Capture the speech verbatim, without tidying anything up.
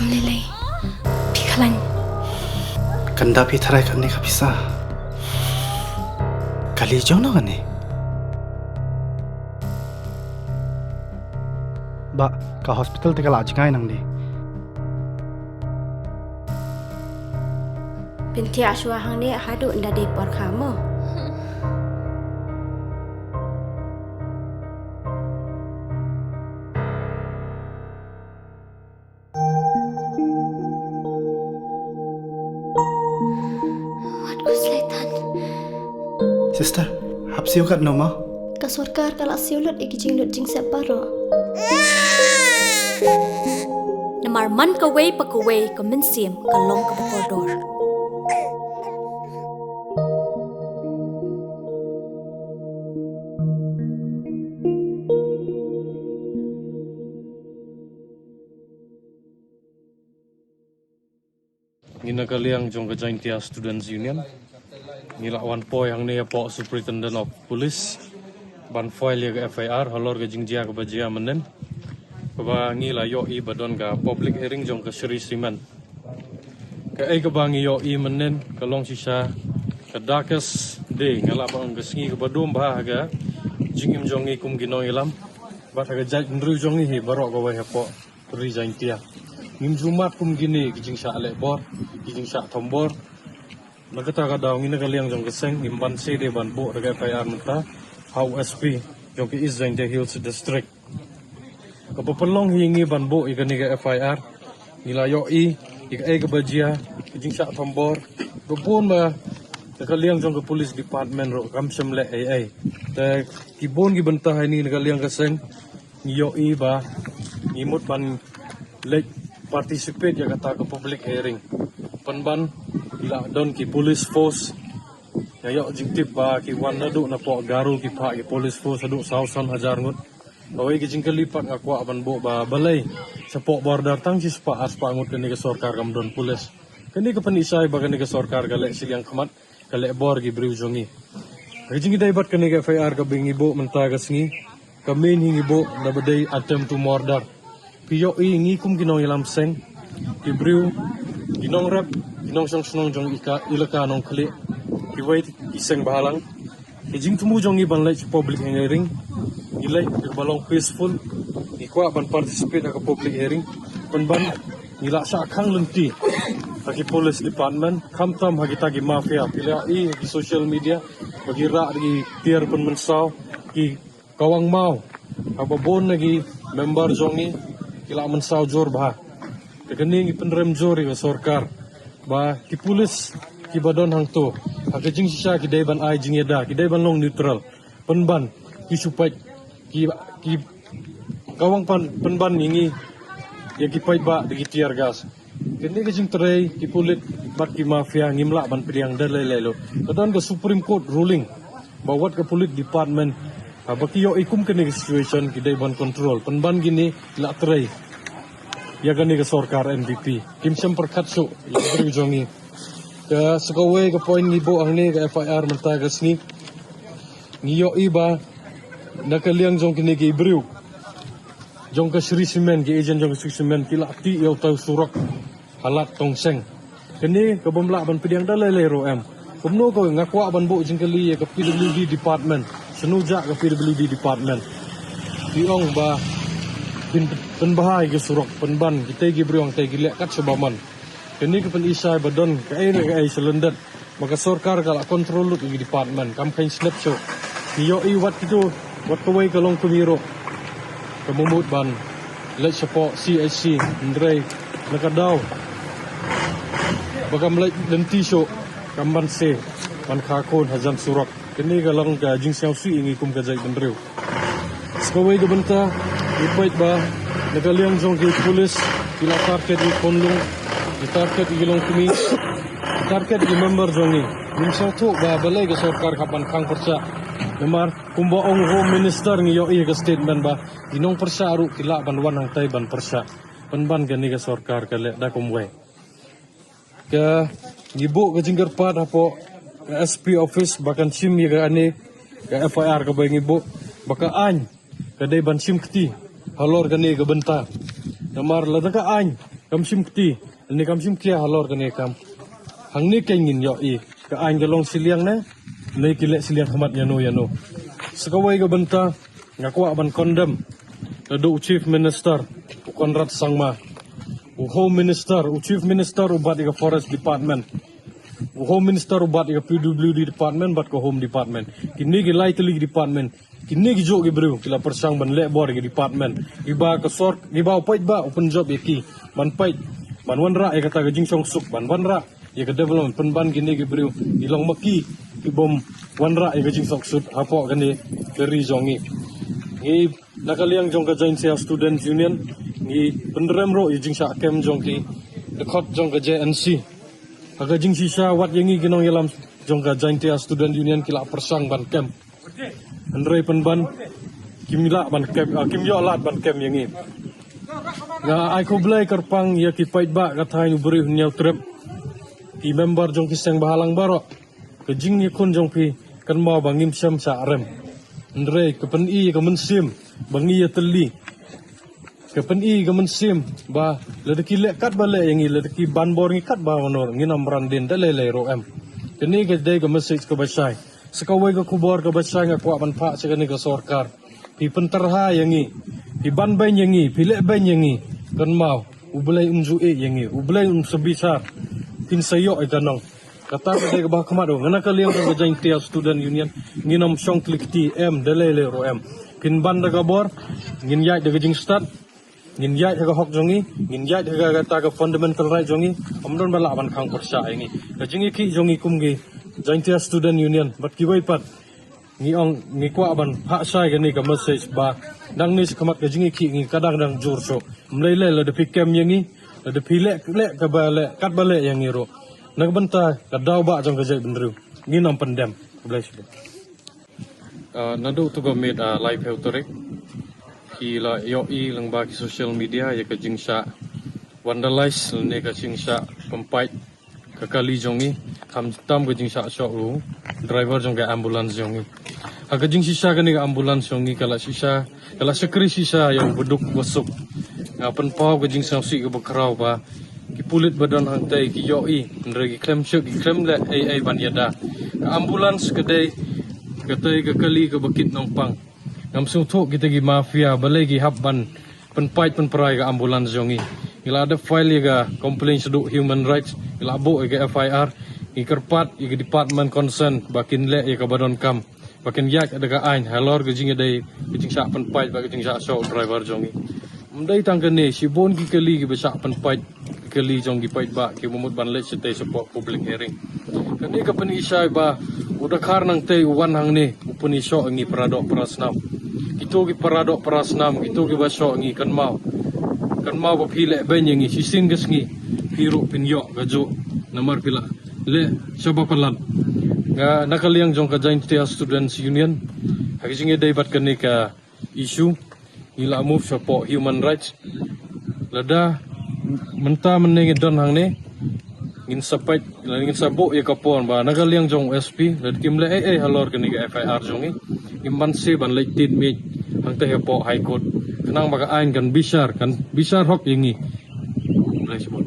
Lei lei. Phi khlaiñ. Kan da phi tharai kane ka pisa. Kali jong no kane. Ba ka hospital te ka la jngai nang di. Pynthia shuwa hangne haduh nda dei por kha mo. Wat ku slaitan. Sister, hap siew kat no ma? Ka sorkar ka la siew lut ïa ki jinglut jingsep baroh. Namar man kawei pa kawei ka mynsiem ka long kaba kordor. Ngi na ka liang jong ka Jaintia Students Union ngi la wan poi hangne hapoh Superintendent of Police ban file ïa ka F I R halor ka jingjia kaba jia mynnin, kaba ngi la ïohi ba don ka public hearing jong ka Shree Cement. Kaei kaba ngi ïohi mynnin ka long shisha ka darkest day, nga lah ban ong ka sngi kaba dum bha ha ka jingim jong ngi kum ki nongïalam bad ha ka jaitbynriew jong ngi hi baroh kawei hapoh ri Jaintia. Ngim ju mad kum kine ki jingshah leh bor, ki jingshah thombor. Na kata ka daw ngi na ka liang jong ka seng ngim banse de ban buh da ka F I R mynta ha u S P jong ka East Jaintia Hills District. Kaba pynlong hi ïa ngi ban buh ïa kane ka F I R, ngi la ïohi ïa kaei kaba jia, ka jingshah thombor. Ba bun ba na ka liang jong ka police department ruh kam shym leh ei ei. Te ki bun ki bynta ha ine na ka liang ka seng ngi ïohi ba ngi mut ban leit participate ïa kata ka public hearing. Pynban la don ki police force. Nga ïoh jingtip ba ki wan naduh napoh Garo ki phah ki police force haduh saw san hajar ngut. Kawei ka jingkylli pat nga kwah ban buh ba balei shapoh border tang shispah arspah ngut kane ka sorkar kam don police. Kane ka pynshai ba kane ka sorkar ka leh shiliang khmat, ka leh bor ki briew jong ngi. Ka jingïadei bad kane ka F I R kaba ngi buh mynta ka sngi, ka main hi ngi buh da ba dei attempt to murder. Phi ïohi ngi kum ki nongïalam seng, ki briew, ki nongrep, ki nongshong shnong jong ika ilaka Nongkhlieh, kiwei ki seng bhalang. Ka jingthmu jong ngi ban leit sha public hearing, ngi leit kaba long peaceful, ngi kwah ban participate ha ka public hearing. Pynban ngi la shah khang lynti ha ki police department, khamtam ha kita ki mafia, phi la ïohi ha ki social media ba ki rah da ki tiar pynmynsaw, ki kawang maw. Haba bun na ki member jong ngi ki la mynsaw jur bha. Te kane ngi pynrem jur ïa ka sorkar ba ki police kiba don hangto ha ka jingshisha ki dei ban ai jingïada, ki dei ban long neutral. Pynban ki shu peit, ki, ki kawang pan, pynban ïa ngi ïa ki paidbah da ki tear gas. Kane ka jingtrei ki pulit bad ki mafia ngim lah ban pdiang da lei lei lut. Ka don ka Supreme Court ruling ba wat ka pulit department, ha, ba ki ïohi kum kane ka situation ki dei ban control. Pynban kine ki la trei ïa kane ka sorkar N P P. Kim shym pyrkhat shuh ïa ka briew jong ngi. Ka sa kawei ka point ngi buh hangne ka F I R mynta ka sngi. Ngi ïohi ba na ka liang jong kine ki briew jong ka Shree Cement, ki agent jong ka Shree Cement ki la tih ïa utai u surok ha Lad Tongseng. Kane ka bym lah ban pdiang da lei lei ruh em. Kumno ko nga kwah ban buh jingkylli ïa ka P W D department. Shano jah ka P W D department? Ki ong ba kin pynbha ïa ka surok, pynban kitei ki briew hangtei ki leh kat shaba man. Kane ka pyni shai ba don kaei re kaei sha lyndet. Ba ka sorkar ka la control lut ïa ki department, kam kheiñ slep shuh. Ngi ïohi wat kito, wat kawei ka longkmie ruh ka mut ban leit shapoh C H C, hynrei na ka daw ba kam leit lynti shuh, kam banse ban kha khun hajan surok. Kane ka long ka jingsngewsih ïa ngi kum ka jaitbynriew. Sa kawei ka bynta ngi peit ba na ka liang jong ki pulit ki la target ïa ki khunlung, ki target ïa ki longkmie, ki target ïa ki member jong ngi. Ngim sngewthuh ba balei ka sorkar ka hap ban khang pyrshah. Namar kumba ong Home Minister ngi ïohi ïa ka statement ba ki nongpyrshah ruh ki lah ban wan hangtai ban pyrshah. Pynban kane ka sorkar ka leh da kumwei. Ka ngi buh ka jingkyrpad hapoh ka S P office ba kan shim ïa kane ka F I R kaba ngi buh, ba ka aiñ ka dei ban shim kti halor kane ka bynta. Namar lada ka aiñ Kam shim kti, ne kam shim khia halor kane ka kam. Hangne ka ngin ïohi ka aiñ ka long shiliang ne, ne ki leh shiliang khmat ïano ïano. Sa kawei ka bynta, nga kwah ban condemn naduh u Chief Minister u Conrad Sangma, u Home Minister, u Chief Minister u bat ïa ka Forest Department, u Home Minister u bat ïa ka P W D Department bad ka Home Department. Kine ki lai tylli ki department, kine ki juh ki briew ki la pyrshang ban leh bor ïa ki department. Kiba ka sor, kiba u paidbah u pynjop ïa ki ban peit, ban wanrah ïa kata ka jingshongsuk, ban wanrah ïa ka development, pynban kine ki briew ki long ma ki kibym wanrah ïa ka jingshongsuk hapoh kane ka ri jong ngi. Ngi na ka liang jong ka Jaintia Students Union ngi pynrem ruh ïa jingshah kem jong ki dkhot jong ka J N C. Ha ka jingshisha wat ïa ngi ki nongïalam jong ka Jaintia Student Union ki la pyrshang ban kem. Hynrei pynban kim lah ban kem, ah, kim ïoh lad ban kem ïa ngi. Nga ai khublei kyrpang ïa ki paidbah ka thaiñ u Bri u Hynñiewtrep, ki member jong ki seng bhalang baroh. Ka jingïakhun jong phi kynmaw ba ngim shym shah rem. Hynrei ka pyni ka mynsiem ba ngi ïatylli, ka pyni ka mynsiem ba lada ki leh katba leh ïa ngi, lada ki ban bor ngi katba ban bor, ngin ym ran dien da lei lei ruh em. Kane ka dei ka message kaba shai. Sa kawei ka khubor kaba shai nga kwah ban phah sha kane ka sorkar. Phi pyntyrha ïa ngi, phi ban beiñ ïa ngi, phi leh beiñ ïa ngi, kynmaw U Blei un ju ïeh ïa ngi, U Blei un sa bishar. Phin sa ïoh ïa ka nong. Kata ka dei kaba khmat ruh. Nga na ka liang jong ka Jaintia Student Union ngin ym shong tylli kti em, da lei lei ruh em. Phin ban da ka bor, ngin ïaid da ka jingstad, ngin ïaid ha ka hok jong ngi, ngin ïaid ha ka, kata ka fundamental right jong ngi. Ym don ba lah ban khang pyrshah ïa ngi. Ka jingïakhih jong ngi kum ki Jaintia Student Union bad kiwei pat, ngi ong, ngi kwah ban phah shai kane ka message ba nangne shakhmat ka jingïakhih ngi ka dang dang jur shuh. Ym lei lei lada phi kem ïa ngi, lada phi leh leh kaba leh katba leh ïa ngi ruh, na ka bynta ka daw ba jong ka jaitbynriew ngin ym pyndem. Khublei shibun. Ah, naduh tu ka miet, ah, laiphew tarik ki la ïohi lyngba ki social media ïa ka jingshah vandalize lane ka jingshah pynpait ka kali jong ngi, khamtam ka jingshah shoh u driver jong ka ambulance jong ngi. Ha ka jingshisha kane ka ambulance jong ngi ka la shisha, ka la shakri shisha ïa u baduk basuk. Nga pynpaw ka jingsngewsih kaba khraw ba ki pulit ba don hangtei ki ïohi, hynrei ki khlem shu, ki khlem leh ei ei ban ïada. Ka ambulance ka dei, ka dei ka kali kaba kit nongpang. Ngam sngewthuh kita ki mafia balei ki hap ban pynpait pynpra ïa ka ambulance jong ngi. Ngi la dep file ïa ka complaint shaduh human rights, ngi la buh ïa ka F I R, ngi kyrpad ïa ka department concern ba kin leh ïa kaba donkam, ba kin ïaid da ka aiñ halor ka jingïadei ka jingshah pynpait bad ka jingshah shoh driver jong ngi. Ym dei tang kane, shibun ki kali kiba shah pynpait, ki kali jong ki paidbah kiba mut ban leit shatei shapoh public hearing. Kane ka pyni shai ba u dkhar nangtei u wan hangne u pyni shoh ïa ngi para doh para snam. Kito ki para doh para snam, kito kiba shoh ïa ngi, kynmaw, kynmaw ba phi leh beiñ ïa ngi, shisien ka sngi phi ruh phin ïoh kajuh namar phi la leh shaba palat. Nga na ka liang jong ka Jaintia Students Union, ha ka jingïadei bad kane ka issue, ngi la move shapoh human rights. Lada mynta mynne ngi don hangne, ngin sa peit, ngin sa buh ïa ka por ba na ka liang jong S P, lada kim leh ei ei halor kane ka F I R jong ngi, ngim banse ban leit tied miej hangtei hapoh High Court, khnang ba ka aiñ kan bishar, kan bishar hok ïa ngi. Khublei shibun.